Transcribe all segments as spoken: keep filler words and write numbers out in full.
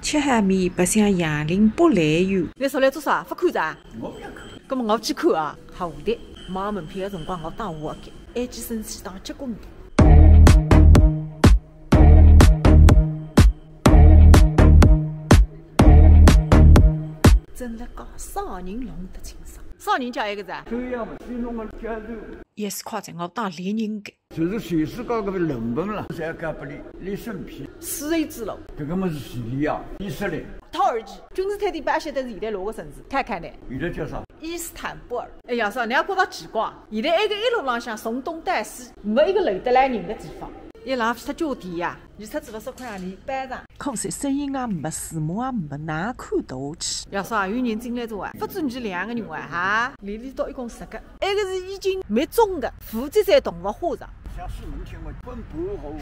吃好面，白相杨林博乐园。侬上来做啥？勿看着啊？我勿要看。葛末我去看啊。好的，买门票个辰光我打我个，埃记生气打结棍个。真来讲，啥人弄得清爽？啥人叫埃个子啊？这样嘛，这种嘛，叫做也是夸张，我打猎人个。 就是全世界搿个论文了，侪要交拨伊，伊审批。丝绸之路。搿个物事是伊啊，以色列。土耳其，君士坦丁堡晓得是现在哪个城市？看看呢。现在叫啥？伊斯坦布尔。哎呀，是啊，侬也觉着奇怪，现在埃个一路浪向从东到西，没一个留得来人的地方。一浪费脱交关呀，二十几六十块洋钿一班上。可惜声音也没，字幕也没，哪看得下去？要是啊，有人进来做啊，勿准你两个人玩哈，连里到一共十个。 埃个是已经灭种个，负责在动物化场。像西门町嘛，奔波河。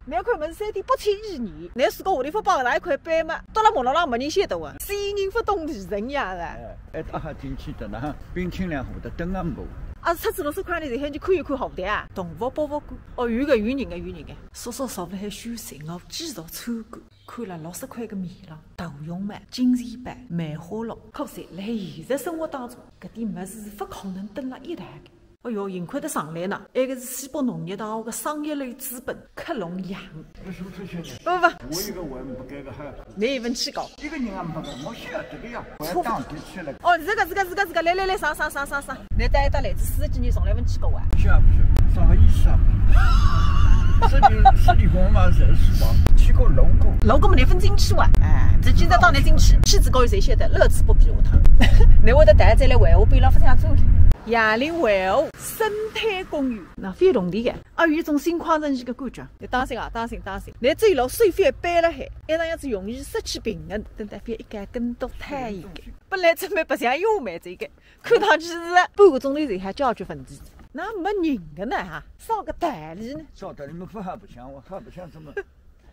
侬看门三点八千一年，侬自家屋里勿摆哪一块碑嘛，到了马路浪没人晓得哇，死人勿懂地人呀是。哎，哎，大家进去的呢，冰清凉河的灯暗部。啊，出去六十块钿，然后就看一看好的啊，动物博物馆。哦，有个，有人个，有人个。叔叔坐辣海休息，我继续参观。 看了六十块个面浪，大熊猫、金钱豹、梅花鹿，可惜辣现实生活当中，搿点物事是勿可能登辣一道个。哎哟，幸亏得上来呢，埃个是西北农业大学个商业类资本克隆羊。那什么出现的？不不不，我一个我也没盖个号，侬也勿去过。一个人也没个，我晓得个呀，我要打的去了。哦，是个是个是个是个，来来来，上上上上上，侬到埃搭来仔四十几年，从来勿去过啊？是啊，不是，上个意思啊。 十里，十里红嘛，是是吧？去过龙宫。龙宫没分进去哇，哎，这今朝到那进去，去仔高有谁晓得，乐此不疲，我讲。侬会得带再来玩，我比老勿想做哩。杨林围湖生态公园，那非常厉害，啊，有一种心旷神怡的感觉。你当心啊，当心，当心！你走路水飞飞了海，一样样子容易失去平衡，等待飞一个跟头太一个。本来准备白相又没这个。 看上去是半个钟头前还解决问题，那没人的呢哈，啥个道理呢？啥道理嘛，勿好白相，我好白相怎么？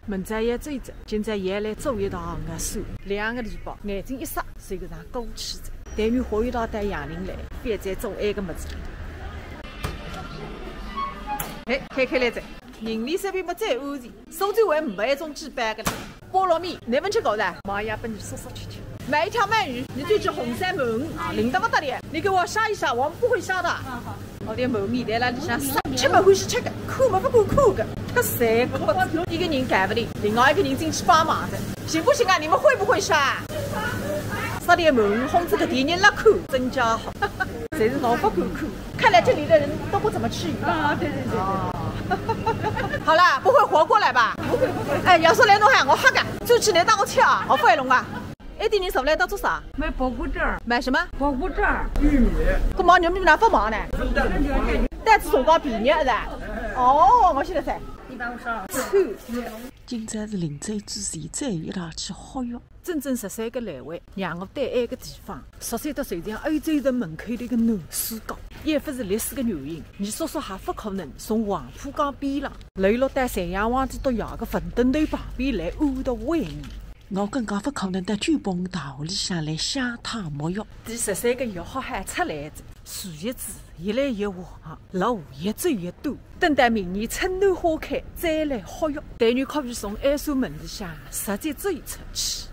明朝也走一走，今朝也来走一趟啊，算两个礼拜，眼睛一眨，是一个人过去的。等于回到到杨林来，覅再做埃个物事。哎，开开来着，人里这边么最安全，苏州还没一种举办个呢。 菠萝蜜，侬勿吃过的？妈呀，拨侬说说吃吃。买一条鳗鱼，你就吃红烧鳗鱼啊，灵得不得了。你给我杀一杀，我们不会杀的。好的，鳗鱼在那里杀，吃鳗鱼是吃个，看么勿敢看个，太残酷了。一个人干不定，另外一个人进去帮忙的，行不行啊？你们会不会杀？杀点鳗鱼，哄仔个敌人来看，真家伙，侪是我勿敢看。 看来这里的人都不怎么吃鱼吧？啊，对对对对。哦。好啦，不会活过来吧？不会不会。哎，要是来弄喊我吓个，就去来当我吃啊，我勿会弄啊。哎，对，侬上来到做啥？买包谷汁儿。买什么？包谷汁儿。玉米。搿忙玉米哪勿忙呢？带仔辰光便宜是吧？哦，我晓得噻。一百五十二。臭。今朝是临走之前最后一趟去好药。 整整十三个来回，让我对埃个地方熟悉得就像欧洲城门口的一个男主角。要勿是历史个原因，侬叔叔还勿可能从黄浦江边浪，流落到咸阳皇帝督爷个坟墩头旁边来安度晚年。我更加勿可能到九峰道里向来享太沐浴。第十三个月好海出来哉，树叶子越来越黄，路越走越短。等到明年春暖花开，再来好药，但愿可以从埃扇门里向直接走出去。